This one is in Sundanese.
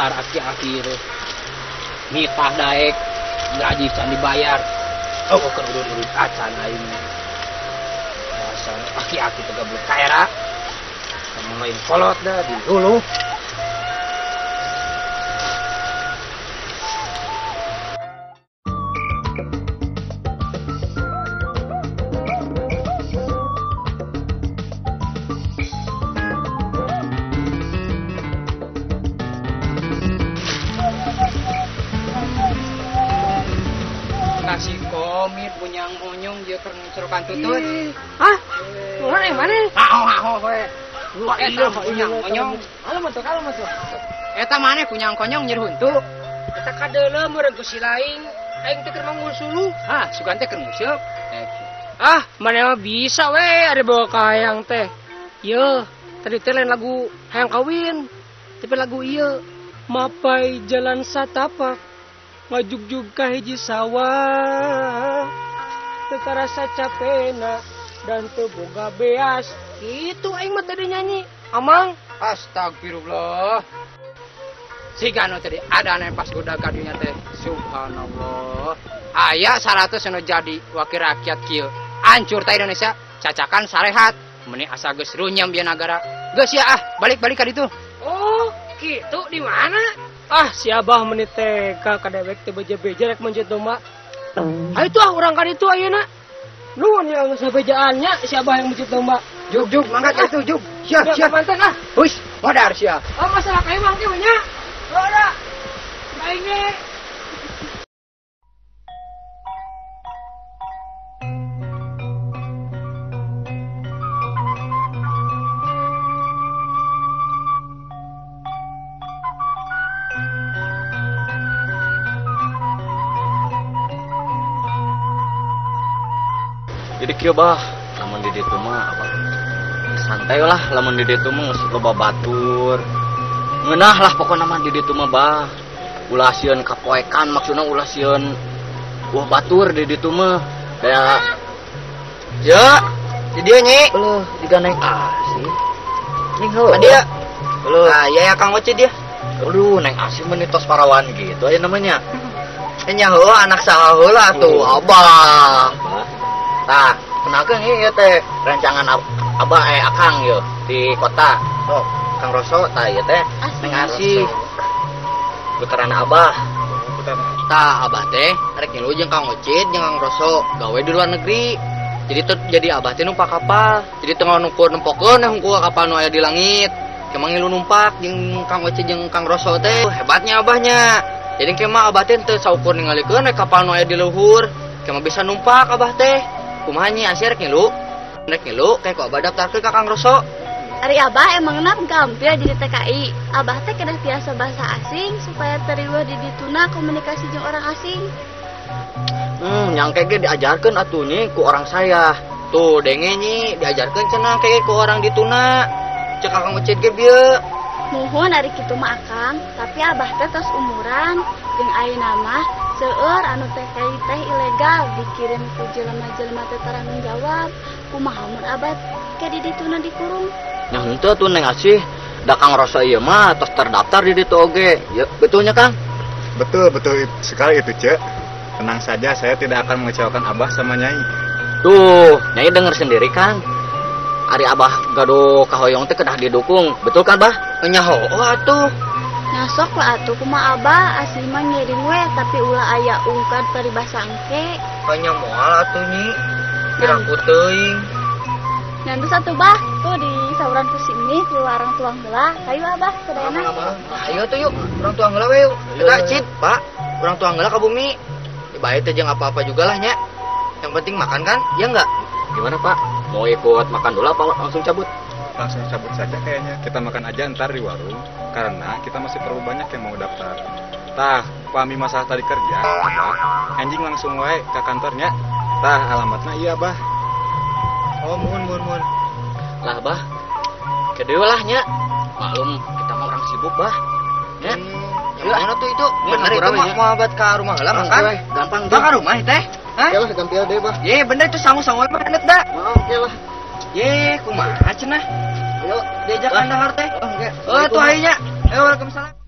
Dasar aki-aki itu. Nitah daek gaji can dibayar. Oh, keur urut-urut acan aing. Dasar aki-aki teh goblok kaera. Main kolot dah di dulu. Kasih komit punyang monyong dia keur ngucurkan tutut. Hah? Ular yang mana? Aho we. Eta kunyang konyong. Halo masuk, halo masuk. Eta maneh kunyang konyong nyer huntu. Eta kadeuleu meureun ku si laing. Aing teh keur manggul suluh. Hah, sugan teh keur nguseup. Ah, maneh mah bisa we ada bawa ka hayang teh. Yeuh, tadi teh lain lagu hayang kawin. Tapi lagu ieu mapai jalan satapak. Majugjug ka hiji sawah. Teu karasa capena dan teu boga beas. Itu aing mah tadi nyanyi. Amang, astagfirullah. Siga nu tadi ada anu pas goda ka dunya teh. Subhanallah. Aya 100 nu jadi wakil rakyat kieu. Hancur teh Indonesia, cacakan sarehat. Meni asa geus runyam bieu nagara. Geus ya ah, balik-balik ka ditu. Oh, kitu di mana? Ah, si Abah meni teh ka kadewek teh beja-beja rek mencet domba. Hayu tuh ah urang ka ditu ayeuna. Nuhun yang sabejaannya si Abah yang mencet domba. Juk juk mangga ka ditu juk. Sia sia mantan ah. Huis, modar sia. Oh, masalah kayu mah kieu nya. Ora. Aing ge. Jadi kieu bah, lamun di ditu mah apa? Santai lah lamun di ditu mah geus loba batur. Ngeunah lah pokona mah di ditu mah bah. Ulah sieun kapoekan maksudna ulah sieun wah batur di ditu mah. Da ya, di dieu nyi. Eueuh, diga naik asih. Ning heuh. Dia. Eueuh. Ah, iya ya Kang Oce dia. Aduh, neng asih meni tos parawan gitu aya namanya. Nya heuh anak saha heula atuh, Abah. Tah, kenalkeun ieu teh rencangan Abah Akang yeuh di kota. Oh, Kang Roso tah ieu teh neng asih. Puterana Abah. Tah, Abah teh rek ngilu jeung Kang Ocit jeung Kang Roso gawe di luar negeri. Jadi teu jadi Abah teh numpak kapal. Jadi teu nukur nempokeun hungkul kapal nu aya di langit. Kemang ngilu numpak jeung Kang Ocit jeung Kang Roso teh hebatnya Abahnya. Jadi kemah Abah teh teu saukur ningalikeun kapal nu aya di luhur. Kemah bisa numpak Abah teh. Kumaha nyi asih rek ngilu? Rek ngilu kayak ku Abah daftarkeun ka Kang Roso. Ari Abah emangna gampil jadi TKI. Abah teh kedah tiasa bahasa asing supaya teriweuh di dituna komunikasi jeung orang asing. Nyangke ge diajarkeun atuh nyi ku orang saya. Tuh denge nyi diajarkeun cenah ke ku orang dituna. Cek Kang Ocit ge bieu. Muhun ari kitu mah Akang, tapi Abah teh tos umuran jeung ayeuna mah seueur anu TKI teh ilegal dikirim ku jelema-jelema teh taranggung jawab. Kumaha mun Abah ke di dituna dikurung? Nya henteu atuh neng asih, da Kang Roso ieu mah tos terdaftar di ditu oge. Ya, betulnya Kang? Betul, betul sekali itu, Cek. Tenang saja, saya tidak akan mengecewakan Abah sama Nyai. Tuh, Nyai denger sendiri kan. Ari Abah gaduh kahoyong teh kedah didukung. Betul kan, Bah? Nya heueuh atuh. Nya sok lah atuh kumaha Abah asli mah ngiring we tapi ulah aya ungkad paribasa engke. Nya moal atuh nyi. Kira ku teuing. Ngantos atuh Bah, tuh di sauran ku si mie di warung tuang heula. Hayu Abah sadayana. Ayo tuh yuk, urang tuang heula we yuk. Eta Cit, Pak. Urang tuang heula ka bumi. Bae teh jeung apa-apa juga lah nya. Yang penting makan kan? Ya enggak? Gimana Pak? Mau ikut makan dulu apa langsung cabut? Langsung cabut saja kayaknya. Kita makan aja ntar di warung karena kita masih perlu banyak yang mau daftar. Tah, pami masalah tadi kerja, Abah, anjing langsung wae ke kantornya. Tah, alamatnya iya, Bah. Oh, muhun muhun muhun. Lah, Bah. Kedeu lah nya. Maklum kita mah orang sibuk, Bah. Nya. Yang mana tuh itu? Bener itu mah mau buat ke rumah heula makan. Gampang tuh. Ke rumah teh. Hah? Ya lah gampil deh, Bah. Ye, bener itu sangu-sangu mah enet da. Oh, oke lah. Ye, kumaha cenah? Ayo diajakan dahar teh. Oh, oke. Oh, tuh ayeuna. Waalaikumsalam.